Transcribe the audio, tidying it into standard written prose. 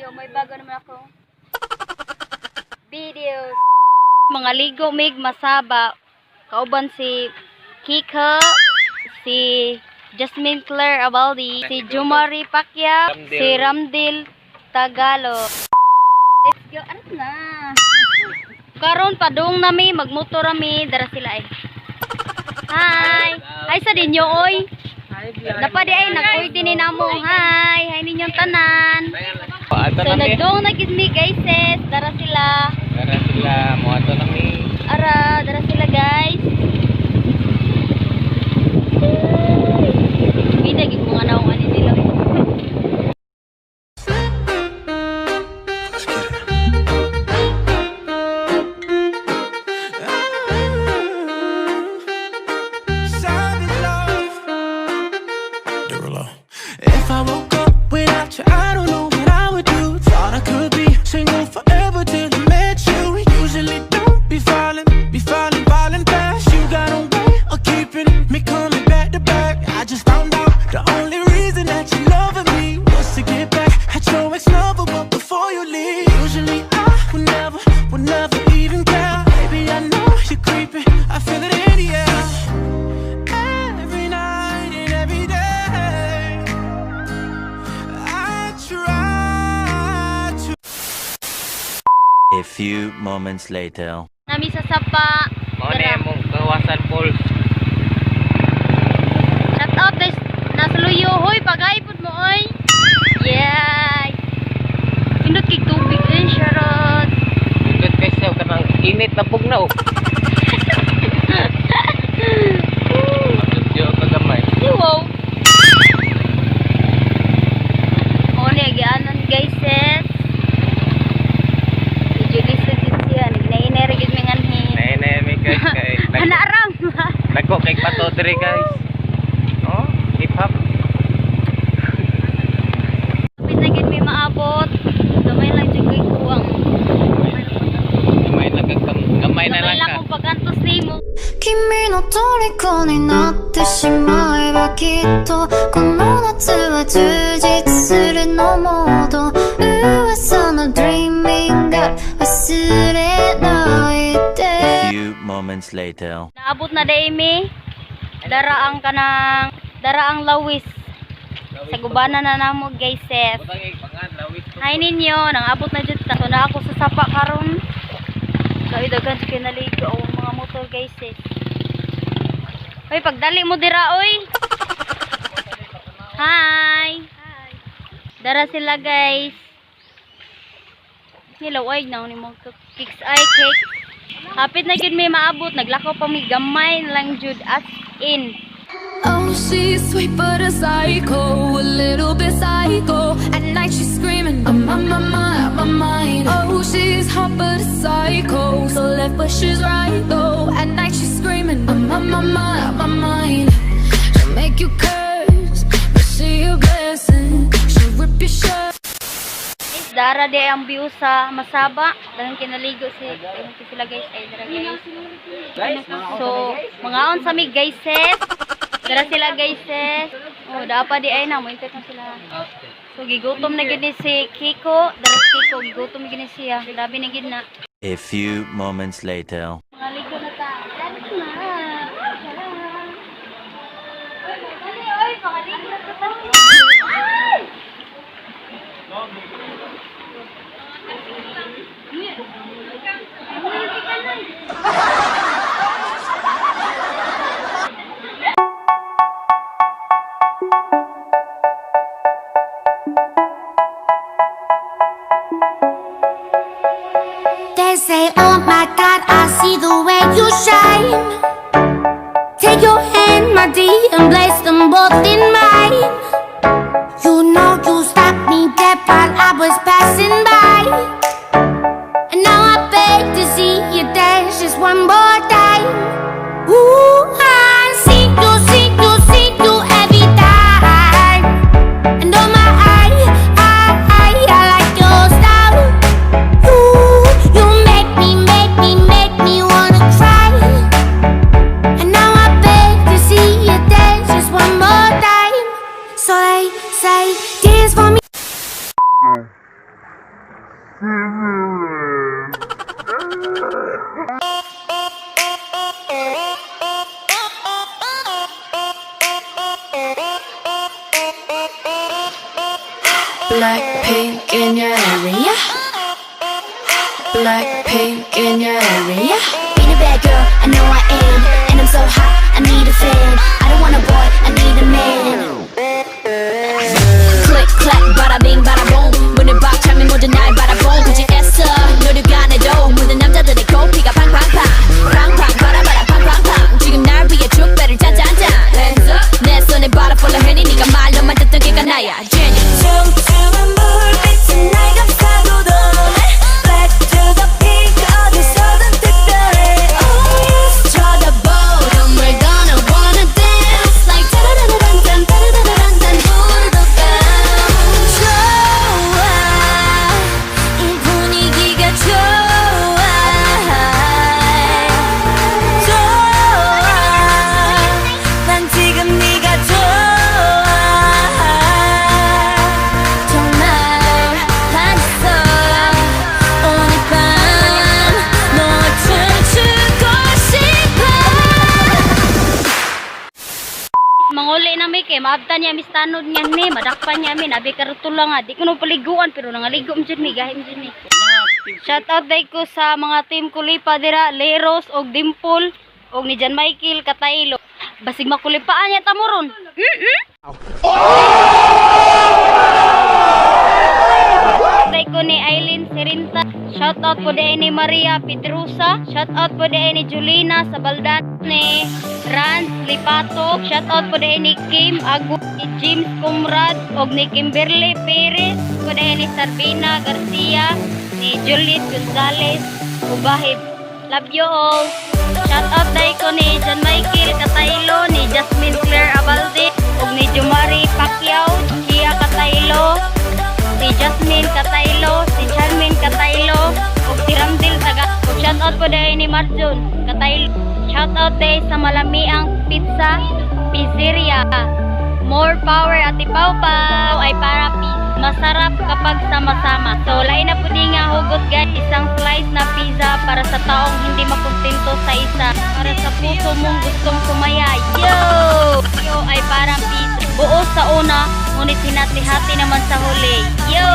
Video, may bago naman ako videos. Mga ligo mig masaba. Kauban si Kiko, si Jasmine Claire Abaldi, si Jumari Pacquiao, si Ramdil Tagalog. Let's go. Ano na? Karon padung nami, magmotor ami, dara sila eh. Hi. Hi sa dinyo oy. Dapa di ay nagkuy din ni namo. Hi. Hi ninyong tanan. Ato So na mi. nagdong na gid mi, guys, sis. Dara sila. Dara sila, mo ato na mi. Ara, dara sila, guys. Bida gid mga naong ani nila. Let's get it. Savage love. Derulo. If I woke up without you, I don't know what I would do. Thought I could be single forever till I met you. Usually don't be falling, falling fast. You got a way of keeping me coming back to back. I just found out the only reason that you loving me was to get back at your ex-lover. But before you leave, usually I would never even care. Baby, I know you're creeping. I feel it in the air. Every night and every day. I try to. A few moments later. Nami sa sapa. Mao na Dara. imong Kawasan Falls. Shout out guys, nasa luyo hoy, pagay pud mo oy. Yeah. Pindot kay tubig eh, charot. Pindot kay siya kanang init na pugnaw. Medyo kagamay. Wow. O ni agianan, guys, sis. Medyo lisod din siya, nagnahinay ra gyud mi nganhi. Nay nay mi, guys, kay Ana aram. Nagko kay pato diri, guys. Oh, hip hop. Kapit na gyud mi maabot. Gamay lang jud kay kuwang. Gamay lang gamay na Gamay lang lang ka. kung pag-antos nimo. 君の虜になってしまえばきっとこの夏は充実するのもっと噂の Dreaming Girl 忘れないで A few moments later. Naabot na day mi. Dara ang kanang dara ang lawis. Sa gubana na namo, guys, sis. Butang pangan lawis. Hi ninyo, nangabot na jud ta. So na ako sa sapa karon. Kay daghan sa kinaligo ang mga motor, guys, sis. Hoy, pagdali mo dira oy. Hi. Dara sila, guys. Nila oy na ni mo kicks ay cake. Hapit na gyud may maabot, naglakaw pa mi gamay na lang jud as in. Oh, she's sweet but a psycho, a little bit psycho. At night she's screaming, I'm on my mind, my mind. Oh, she's hot but a psycho, so left but she's right though. At night she's screaming, I'm on my mind, my mind. She'll make you curse, but she a blessing. She'll rip your shirt. Guys, dara di ang view sa Masaba. Dahil kinaligo si dahil sila, guys, ay dara, guys. So, mga on sa mi, guys, sis. Dara sila, guys, sis. Oh, dapa di ay na mo na sila. So gigutom na gid ni si Kiko, dara si Kiko gigutom gid ni siya. Grabe na gid na. A few moments later. Mga ligo na ta. Dali na. Oy, dali oy, pakaligo na ta. Ay! They say, "Oh my God, I see the way you shine." Take your hand, my dear, and place them both in mine. You know you stopped me dead while I was passing by. And now I beg to see you dance just one more time. Ooh, I see you, see you every time. And oh my, I like your style. You make me, make me, make me wanna cry. And now I beg to see you dance just one more time. So they say, "Dance for me." Blackpink in your area. Blackpink in your area. Being a bad girl, I know I am. And I'm so hot, I need a fan. I don't want a boy, I need a man. Click clack, bada bing bada boom. 문을 박차면 모두 날 바라본. 굳이 애써 노력 안 해도 모든 남자들의 코피가 팡팡팡 팡팡 바라바라 팡팡팡. 지금 날 위해 축배를 짠짠짠. Hands up. 내 손에 bottle Henny. 네가 말로만 듣던 걔가 나야, genius. 춤추는 불빛은 날 감싸고 도네. Black to the pink, 어디서든 특별해. Oh yes. 쳐다보던 we're gonna wanna dance like 따라라란딴 따라라란딴 모두 bounce. 좋아, 이 분위기가 좋아. 좋아, 난 지금 네가 좋아. 정말 반했어. 오늘 밤 너와 춤추고 싶어. Manguli na mi kay maabtan niya mi sa tanod niya ni madakpan niya mi nabi karutula nga di ko no paliguan pero nangaligo man jud mi, gahi man jud mi. Shout out day ko sa mga team Kulipa dira, Leros og Dimple og ni Jan Michael Kataylo. Basig makulipaan niya tamo ron. Day ko ni Eileen Serinta. Shout out po day ni Maria Pedrosa. Shout out po day ni Julina Sabaldan, ni Rans Lipato. Shout out po day ni Kim Agu, ni James Comrad og ni Kimberly Perez. Po day ni Sarbina Garcia, ni Juliet Gonzalez Ubahib. Love you all. Shout out day ko ni John Michael Kataylo, ni Jasmine Claire Abalde, ug ni Jumari Pacquiao, Chia Kataylo, si Jasmine Kataylo, si Charmaine Kataylo, ug si Ramdil Taga. Ug shout out po day ni Marjun Kataylo. Shout out day sa Malamiang Pizza Pizzeria. More power, Ate Pau Pau, ay para pizza. Masarap kapag sama-sama. So, lain na po di nga hugot, guys. Isang slice na pizza para sa taong hindi makontento sa isa. Para sa puso mong gustong sumaya. Yo! Yo ay parang pizza. Buo sa una, ngunit hinati-hati naman sa huli. Yo!